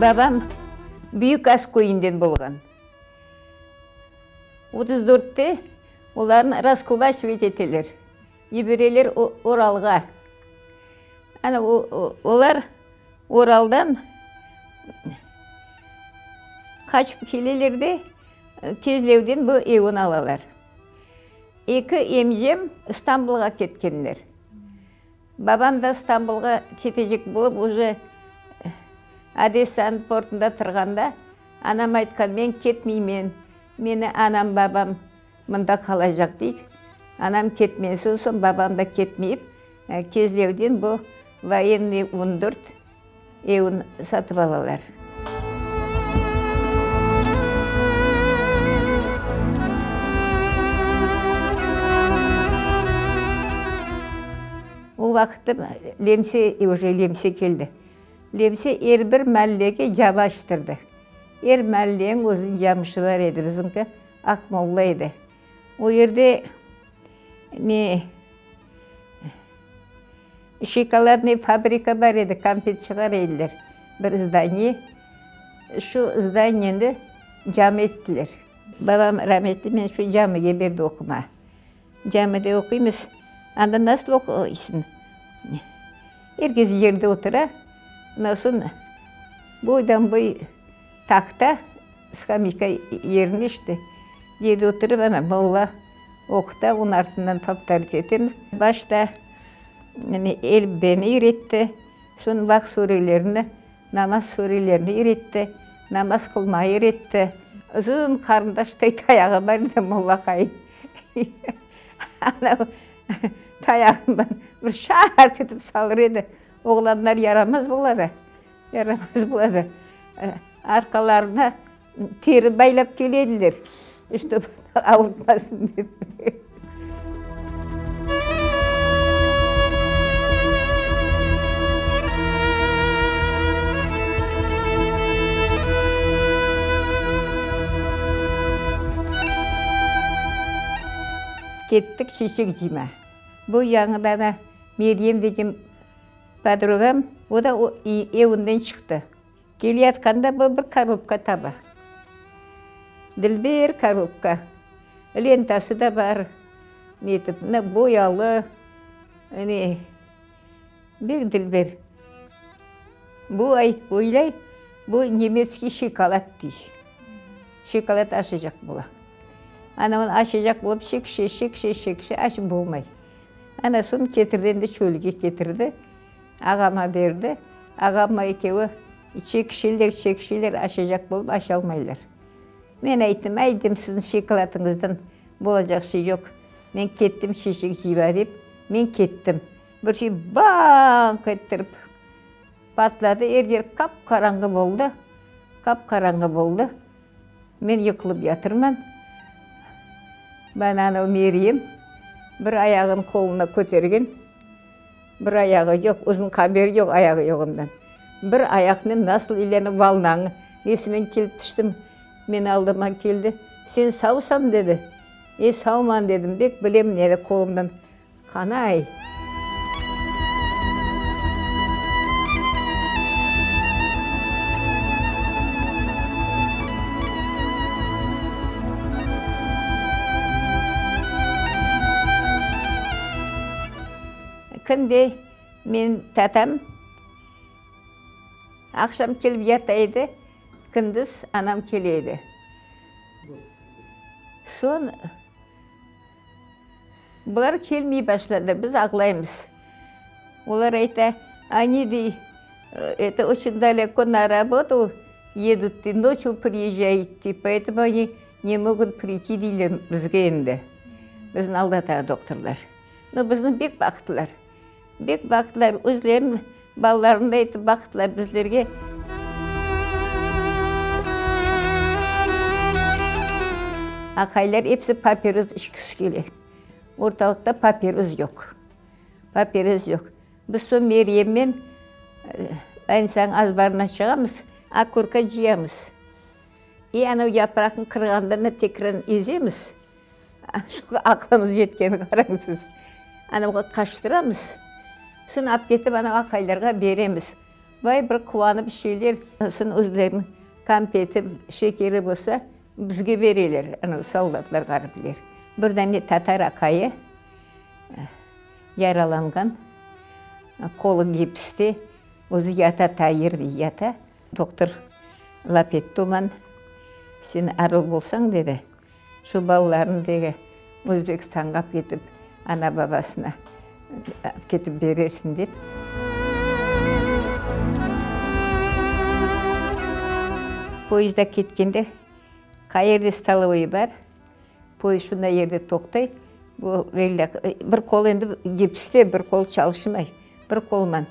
Babam Büyük Az köyünden bolğan. 34-te olarnı raskulaçivat eteler, yibereler Uralğa. Ana olar Uraldan qaçıp keleler de, Kezlevden bu evni alalar. Eki emcem İstanbulğa ketkenler. Babam da İstanbulğa ketecek bolıp, uje Odessanıñ portunda turğanda, anam aytqan, men ketmeymen, meni anam, babam mında qalacaq, deyip. Anam ketmesen soñ, babam da ketmeyip, Kezlevden bu Voyennıy on dört evini satıp alalar. O vaqıtta Lemse, uje Lemse keldi. Lemse er bir mallege cami açtırdı. Er malleniñ özüniñ camisi bar edi, bizimki Aqmolla edi. O yerde ne Şokoladnıy fabrika bar edi, konfet çıqara ediler, bir zdaniye. Şu zdaniyeni cami ettiler. Babam rametli meni şu camige berdi oqumağa. Camide oquymız, anda nasıl oquysıñ? Er kes yerde otura, ondan soñ boydan-boy tahta, skameyka yerine işte, yerde oturıp, ana, molla oquta, onıñ artından povtorit etemiz. Başta elifbeni öğretti, soñ vaq surelerini, namaz surelerini öğretti, namaz qılmağa öğretti. Uzun qarındaştay tayağı bar edi molla aqayıñ. Ana tayağından bir şart etip salır edi. Oğlanlar yaramaz boladı, yaramaz boladı. Arqalarına teri baylap kele ediler, ştob avurtmasın dep. Kettik çeçek cıyma. Bu yañıdana Meryem degen podrugam, o da evinden çıqtı. Keleyatqanda bu bir korobka taba. Dilber korobka. Lentası da bar. Netip, boyalı, ne, bek dilber. Bu oylay, bu nemetskiy şokolad dey. Şokolad aşacaq bola. Ana onı aşacaq bolıp şekşe, şekşe, şekşe, aşıp bolmay. Ana soñ ketirdi, endi çölge ketirdi. Ağama berdi. Ağamla ekevi çekişeler, çekişeler, aşacaq bolıp aşalmaylar. Men ayttım, ay, dedim, siziñ şokoladıñızdan bolacaq şey yoq. Men kettim çeçek cıyma dep, men kettim. Bir şey bañq ettirip patladı, er yer qap-qarañğı boldı, qap-qarañğı boldı. Men yıqılıp yatırman. Bana anav Meryem bir ayağını qoluna kötergen, bir ayağı yoq, özüniñ haberi yoq ayağı yoğundan. Bir ayaqnen nasıl ileni volnanıñ nesimen kelip tüştim, meni aldıma keldi. Sen savsan, dedi. E, savman, dedim, bek bilem, dedi, qolumdan Qanay! Künde menim tatam aqşam kelip yata edi, kündüz anam kele edi. Soñ. Bular kelmey başladı, biz ağlaymız. Olar ayta, Oni, dey, eto oçün daleko na rabotu edut, dey, noçü priezjayut, dey, poetomu oni ne mogut priyti, deyler bizge endi. Bizni aldata doktorlar. No, bizni bek baqtılar. Bek baqtılar, özleriniñ balalarınday etip baqtılar bizlerge. Aqaylar episi papiros içkisi kele. Ortalıqta papiros yoq. Papiros yoq. Biz soñ Meryemmen Aynisanıñ azbarına çıqamız, okurka cıyamız. İ anav yapraqnı qırğanda da tekrar ezemiz. Şu aqlımız yetkeni qarañız siz. Anavğa qaştıramız, soñ alıp ketip anav aqaylarğa beremiz. Vay, bir quvanıp şeyler. Soñ özleriniñ konfeti, şekeri bolsa, bizge bereler, ana, soldatlar, ğaripler. Bir dane tatar aqayı yaralanğan, qolu gipste, özü yata, ta yürmey, yata. Doqtor laf etti oman, Sen arıl bolsañ, dedi, şu balalarnı, dedi, Özbekistanğa ap ketip, ana-babasına ap ketip berersiñ, dep. Poyezdda ketkende, qayerde stolovoy bar, poyezd şunday yerde toqtay, bu bir qol endi gipste, bir qol çalışmay, bir qolman.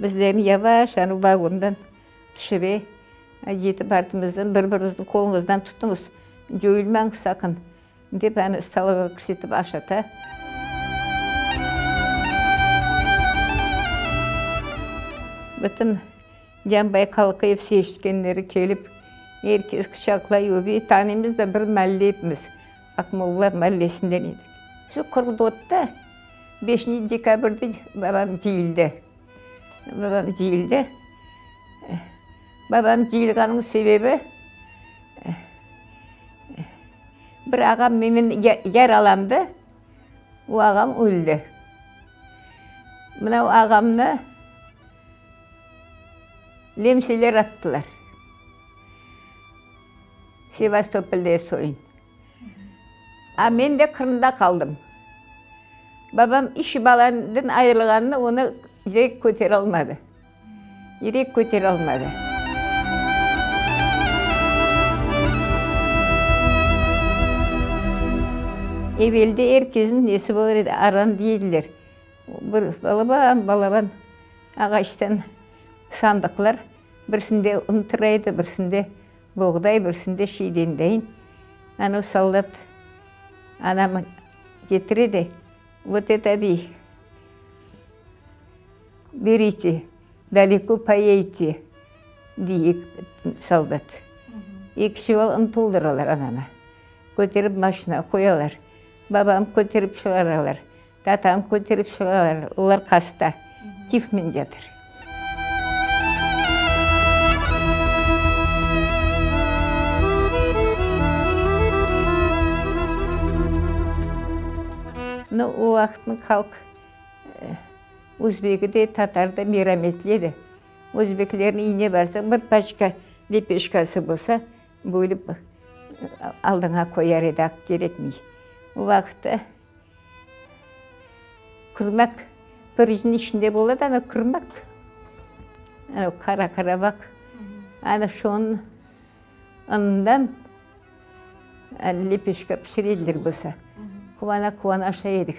Bizlerni yavaş anı vagondan tüşüre, yetip artımızdan bir-birimizniñ qolumızdan tutuñız, coyulmañız saqın, dep anı stolovoyğa kirsetip aşata. Bütün Canbay halqı episi eşitkenleri kelip, er kes quçaqlay, öbe, tanıymız da bir malle epimiz, Aqmolla mallesinden edik. Şu 44-te, beşinci dekabrde babam cıyıldı. Babam cıyıldı. Babam cıyılğanıñ sebebi, bir ağam memen yaralandı, o ağam öldi. Mına o ağamnı lemseler attılar. Sevastopolde soyun. A men de Qırımda qaldım. Babam iş balandan ayırılğanını onı yürek kötere almadı. Yürek kötere almadı. Evelde er kesniñ nesi olur edi, aran dey ediler. Bir balaban, balaban ağaçtan sandıqlar, birisinde un tura edi, birisinde Boğday birisinde şeyden deyin, ana soldat anam ketire de, vot eto dey, berite, daleko poyedete, dey soldat. Eki çuval un tolduralar anama, köterip maşinağa qoyalar. Babam köterip çıqaralar, tatam köterip çıqaralar, olar hasta, tifmen yatır. No, o vaqıtnıñ halq özbegi de, tatarı da merametli edi. Özbeklerniñ üyüne barsañ, bir paçka lepeşkası bolsa, bölip aldıña qoyar edi, aq kerekmey. O vaqıtta Kürmek, pirinçniñ içinde bola da ana kürmek, ana qara-qara baq, ana şonıñ unundan lepeşka pişire ediler bolsa. Quvana-quvana aşay edik.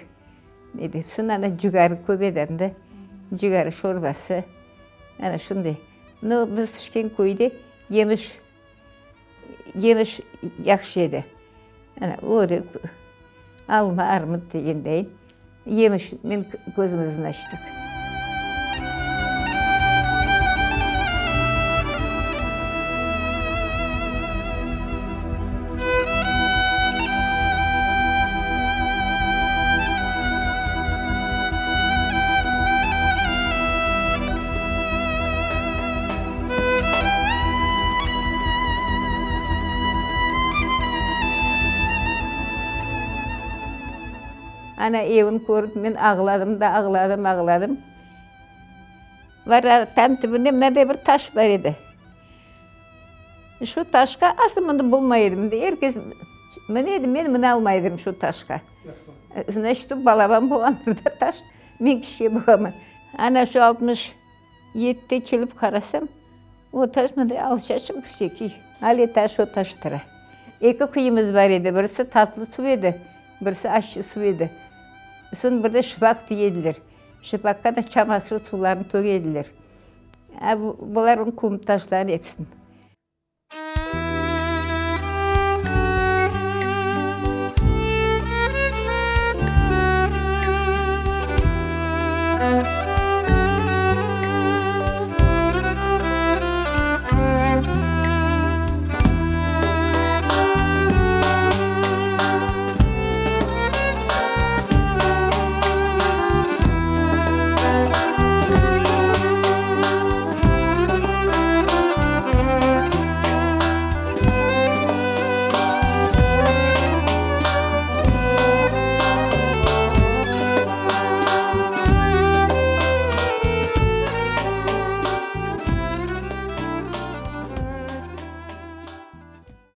Soñ ana cügâri köp edi anda, cügâri şorbası, ana şunday. No, biz tüşken köyde yemiş, yemiş yahşı edi. Ana, örük, alma, armut degendeyin yemişnen közümizni açtıq. Ana evini körip men ağladım da ağladım, ağladım. Var tam tübünde mınanday bir taş bar edi. Şu taşqa asıl mında bulmay edim. Er kes mine edi, men mine almay edim şu taşqa. Znaçit, balaban bolğandır da taş, men kişke baqaman. Ana şu 67-de kelip qarasam, o taş mınday alçaçıq bir şekil. Ale taş o taş tura. Eki quyumız bar edi, birisi tatlı suv edi, birisi aşçı suv edi. Soñ bir de şıbaq dey ediler. Şıbaqqa da çamaşır suvlarını töge ediler. A bular onıñ qum taşlarını episini.